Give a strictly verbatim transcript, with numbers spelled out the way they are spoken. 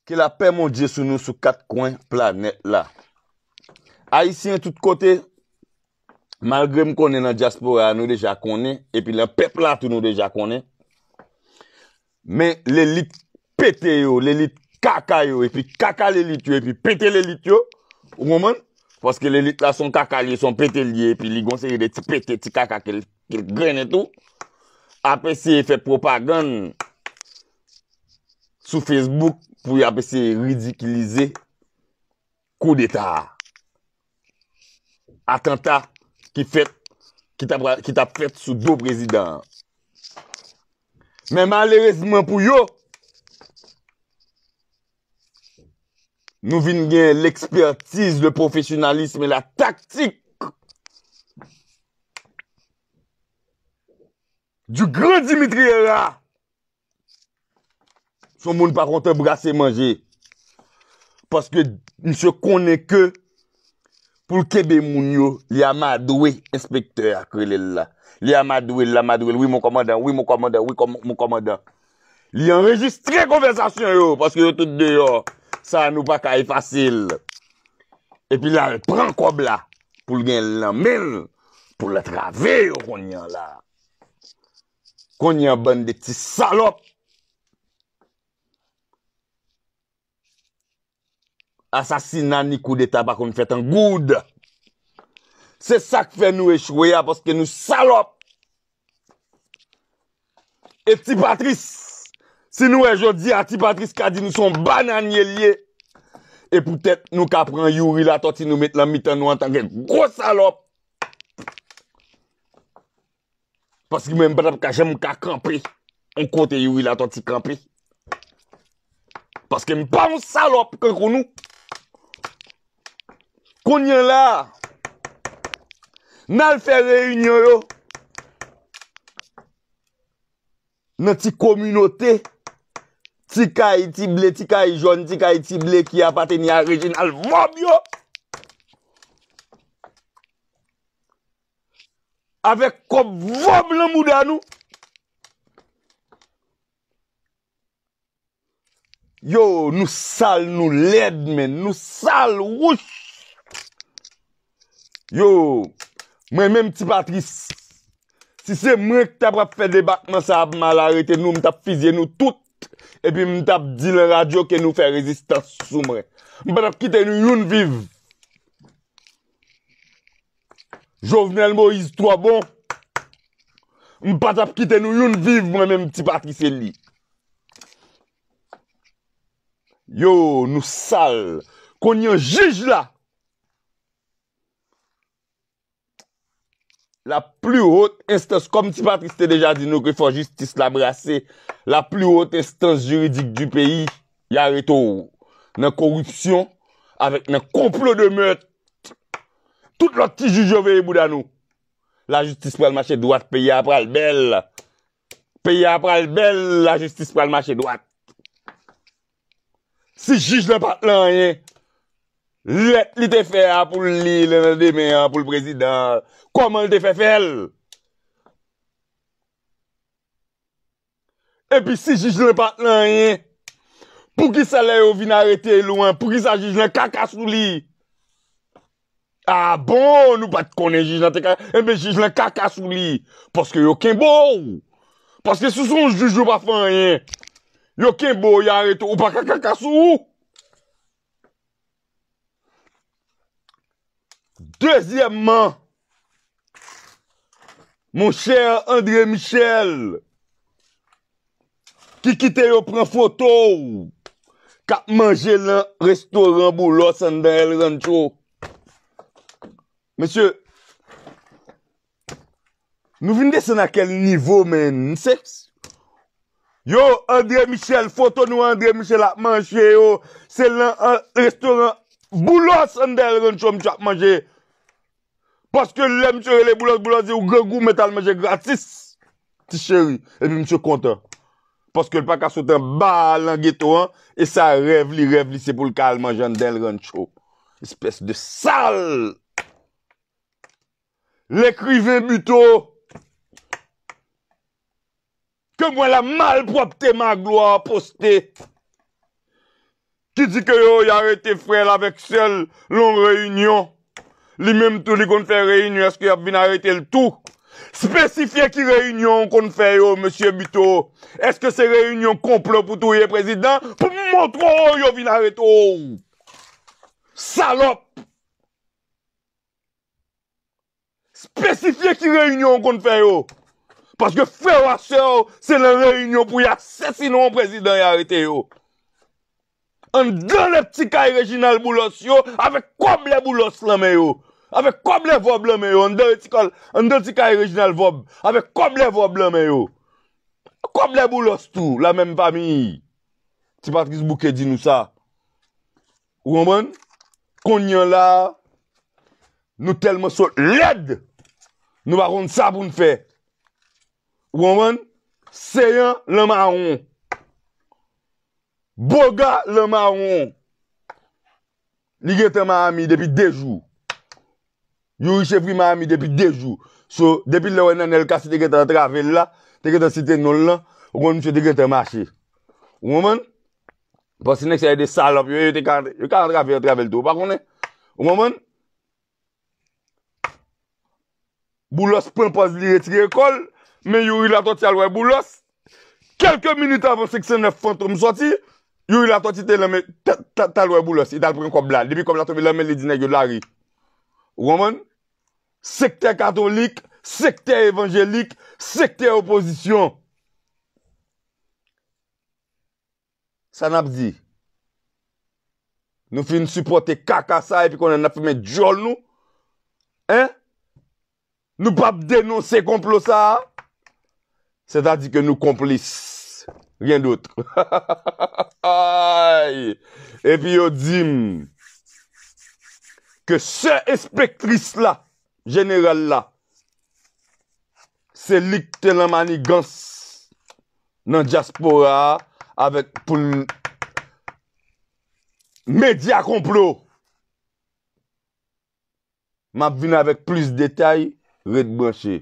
Ke lapè Bondye sou nou sou kat kwen planèt la. Ayisyen tout kote, malgre m konnen nan dyaspora a nou deja konnen, epi nan pèp la tou nou deja konnen, men lelit pete yo, lelit kaka yo, epi kaka lelit yo, epi pete lelit yo, ou konprann? Paske lelit la se yon kaka li ye, se yon pete li ye, epi li gon seri de ti pete, ti kaka ke l, ke l grennen tou, ap eseye fè pwopagann sou Facebook pou y ap eseye ridikilize koudeta a, atanta ki fèt, ki t ap, ki t ap fèt sou do prezidan an. Men malerezman pou yo, nou vin gen l'expertise, le professionnalisme et la tactique du grand Dimitri Herrard. Se yon moun pa kontan brase manje. Paske misye konnen ke pou l kenbe moun yo, li amadwe enspektè a k rele l la. Li amadwe l, l amadwe l. Wi, mon kòmandan, wi, mon kòmandan, wi, kòm-, mon kòmandan. Li anrejistre konvèsasyon yo, paske yo tout deyò. Sa a nou pa ka efase l. Epi l al pran kòb la pou l gen l nan men l, pou l antrave yo kounye a la. Kounye a, bann de ti salòp. Asasina ni koudeta pa konn fèt an goud. Se sa k fè nou echwe a, paske nou salòp. E Ti Patris, si nou wè jodi a, Ti Patris ka di nou se yon bananye l ye. E poutèt nou ka pran Youri Latòti, nou met nan mitan nou antanke gwo salòp. Paske mwen, m pa t ap ka janm ka kanpe yon kote Youri Latòti kanpe. Paske m pa yon salòp kankou nou. Kounye a la, n al fè reyinyon yo nan ti kominote, ti kay ti ble, ti kay jòn, ti kay ti ble ki apateni a Reginald Vòb yo. Avèk kòb vòb nan bouda nou. Yo, nou sal, nou lèd, men nou sal, wouch. Yo, mwen menm Ti Patris, si se mwen k ta pral fè debakman sa a, m al arete nou, m t ap fizye nou tout, epi m t ap di nan radyo ke nou fè rezistans sou mwen. M pa t ap kite nou youn viv. Jovenel Moïse twò bon. M pa t ap kite nou youn viv, mwen menm Ti Patris Eli. Yo, nou sal. Kounye a jij la, la plus haute instance, kòm Ti Patris te deja di nou ke fò jistis la brase, la plus haute instance juridique du pays, y arete w nan koripsyon avèk nan konplo de mèt. Tout lòt ti jij yo veye bouda nou. Lajistis pral mache dwat, peyi a pral bèl. Peyi a pral bèl, lajistis pral mache dwat. Si jij lan pa t nan anyen, lèt li te fè a pou l li l nan demen an pou l prezidan, kòman l te fè fè l? Epi si jij lan pa t nan anyen, poukisa lè yo vin arete l ou an, poukisa jij lan kaka sou li? A bon, nou pa t konnen jij lan te kaka. Enben, jij lan kaka sou li. Paske yo kenbe w. Paske si w se yon jij, yo pa fè anyen. Yo kenbe w, yo arete w, ou pa ka kaka sou ou. Dezyèmman, monchè André Michel, ki kite yo pran foto w k ap manje nan restoran Boulos anndan El Rancho. Mesye, nou vin desann a kèl nivo, menn? Se, yo, André Michel, foto nou André Michel ap manje yo, se nan, an, restoran Boulos anndan El Rancho misye ap manje. Paske lè misye rele Boulos, Boulos di ou grangou, mèt al manje gratis, ti cheri. Epi misye kontan. Paske l pa ka sot anba a nan geto an, e sa rèv li, rèv li se pou l ka al manje anndan El Rancho. Espès de sal! Lekriven Buteau, ke m wè la malpwòpte Magloire poste. ki di ke yo, y arete frè l avèk sè l lan yon reyinyon. Li menm tou, li konn fè reyinyon, èske y ap vin arete l tou? Espesifye ki reyinyon w konn fè yo, mesye Buteau. Èske se reyinyon konplo pou touye prezidan? Pou m montre w, yo vin arete w. Salòp! Espesifye ki reyinyon w konn fè yo. Paske frè w ak sè w, se lan reyinyon pou y asasinen yon prezidan, y arete yo. Anndan lè ti kay Reginald Boulos yo, avèk kòb lè Boulos lan men yo. Avèk kòb lè Vòb lan men yo. Anndan ti kòl, anndan ti kay Reginald Vòb, avèk kòb lè Vòb lan men yo. Kòb lè Boulos tou, la menm famiy. Ti Patrice Bouquet di nou sa. Ou konprann? Kounye a la, nou tèlman sòt lèd, nou pa konn sa pou n fè. Ou konprann? Seyan lan mawon. Boga lan mawon. Li gentan Miami depi de jou. Youri Chevry Miami depi de jou. So, depi lè w wè Nanel Cassy te gentan antrave l la, te gentan site non l lan, ou konn misye te gentan mache. Ou konprann? Paske nèg sa yo de salòp, yo, yo te ka, yo ka antrave, antrave l tou. Ou pa konnen? Ou konprann? Boulos pran pòz li retire kò l, men Youri Latortue al wè Boulos. Kèlke minit avan senk san nèf Fantom sòti, Youri Latortue te lanmen, t-, t-, t al wè Boulos, li t al pran kòb la. Depi kòb la tonbe lanmen, li di nèg yo lage. Ou konprann? Sektè katolik, sektè evanjelik, sektè opozisyon. Sa n ap di? Nou fin sipòte kaka sa epi kounye a n ap fèmen djòl nou? Hein? Nou p ap denonse konplo sa a? Sètadi ke nou konplis. Rien d'autre. Ay! Epi yo di m ke sè enspektris la, jeneral la, se li k te lan manigans nan dyaspora a avèk pou l medya konplo. M ap vin avèk plis detay, ret branche.